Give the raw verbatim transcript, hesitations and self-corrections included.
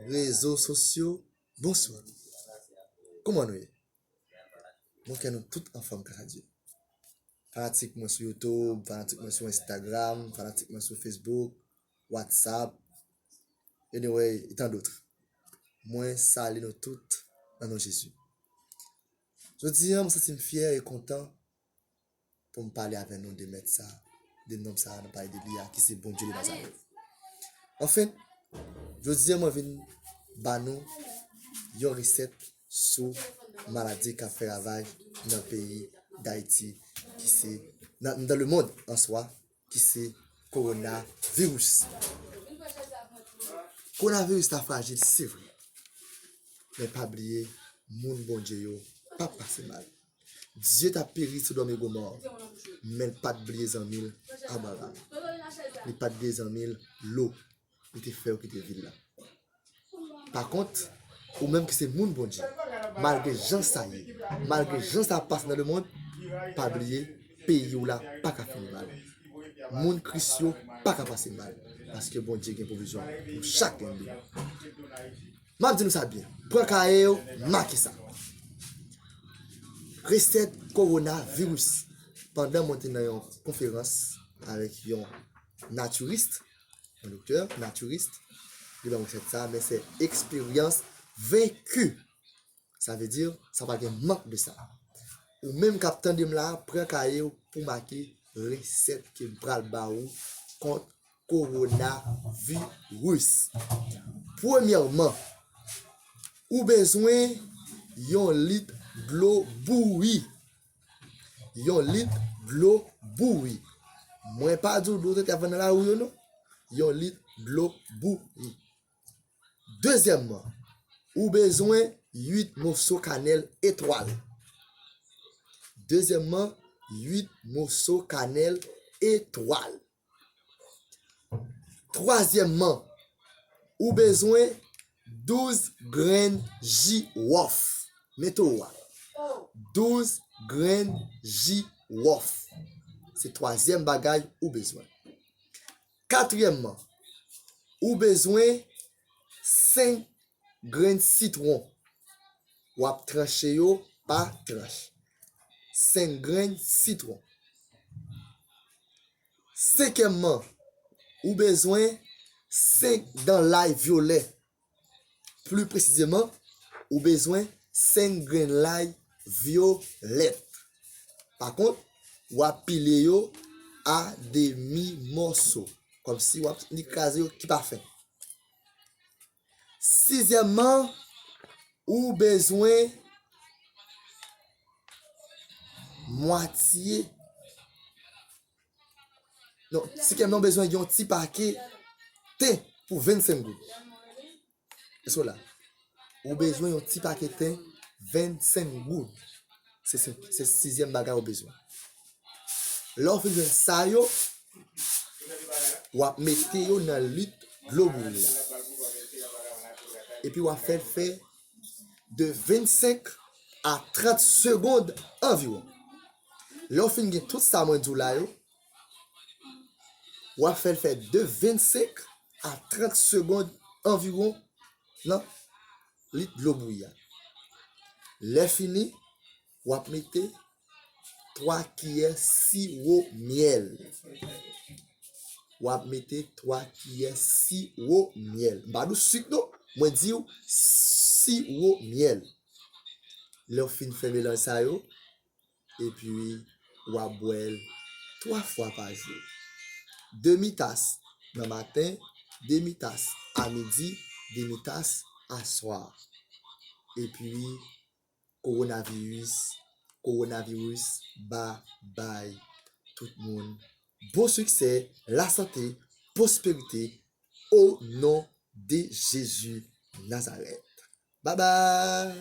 Rezo sosyo, bonswa. Kòman nou ye? Mwen kwè nou tout anfòm, gras a Dye. Fanatik mwen sou YouTube, fanatik mwen sou Instagram, fanatik mwen sou Facebook, WhatsApp, anyway, e tant d'autres. Mwen salye nou tout nan non Jezi. Jodi a, mwen santi m fyè e kontan pou m pale avè nou de mèt sa, de nonm sa nou pale de li a, ki se Bondye de Nazarèt. Anfen, jodi a mwen vin ba nou yon resèt sou maladi k ap fè ravaj nan peyi Dayiti, ki se, nan, dans le monde en soi, ki se kowonaviris. Kowonaviris la frajil, se vre. Men pa bliye, moun Bondye yo p ap pase mal. Dye t ap peri Sodòm e Gomò, men l pa t bliye zanmi l Abraram. Li pa t bliye zanmi l Lo. Li te fè yo kite vil la. Pa kont, ou menm ki se moun Bondye, malgre jan sa ye, malgre jan sa pase nan lemonn, pa bliye, peyi w la pa ka fini mal. Moun Kris yo pa ka pase mal, paske Bondye gen pwovizyon pou chak grenn de nou. M ap di nou sa byen, pran kaye w, make sa. Resèt kowonaviris. Pandan mwen te nan yon konferans avèk yon natiris, yon doktè natiris, li ban mwen resèt sa, men se eksperyans venki. Sa vle di, sa pa gen mank de sa. Ou menm k ap tande m la, pran kaye w pou make resèt ke m pral ba ou kont kowonaviris. Premyèman, ou bezwen yon lit dlo bouyi. Yon lit dlo bouyi. Mwen pa di w dlo tete ap vann nan lari yo non. Yon lit dlo bouyi. Dezyèmman, ou bezwen uit moso kanèl etwal. Dezyèmman, uit moso kanèl etwal. Twazyèmman, ou bezwen douz grenn jiwòf. Mete w a. Douz grenn jiwòf. Se twazyèm bagay ou bezwen. Katriyèmman, ou bezwen senk grenn sitwon. W ap tranche yo pa tranch. Senk grenn sitwon. Senkyèmman, ou bezwen senk dan lay vyolè. Pli presizeman, ou bezwen senk grenn lay vyolèt. Pa kont, w ap pile yo a demi mòso, kòmsi w ap li kraze yo ki pa fen. Sizyèmman, ou bezwen mwatye, non, sizyèmman, ou bezwen yon ti pake ten pou vennsenk goud. Èske w la? Ou bezwen yon ti pake ten, vennsenk goud. Se, se, se sizyèm bagay ou bezwen. Lè w fin jwenn sa yo, w ap mete yo nan lit dlo bouyi a. Epi w ap fè l fè de vennsenk a trant segonn anviwon. Lè w fin gen tout sa mwen di w la yo, w ap fè l fè de vennsenk a trant segonn anviwon nan lit dlo bouyi a. Lè fini, w ap mete twa kiyè siwo myèl. W ap mete twa kiyè siwo myèl. M pa di w sik non, mwen di w siwo myèl. Lè w fin fè melanj sa yo, epi w ap bwè l twa fwa pa jou. Demi tas nan maten, demi tas a midi, demi tas aswa. Epi kowonaviris, kowonaviris, babay tout moun. Bon siksè, lasante, pwosperite, o non de Jezi Nazarèt. Babay!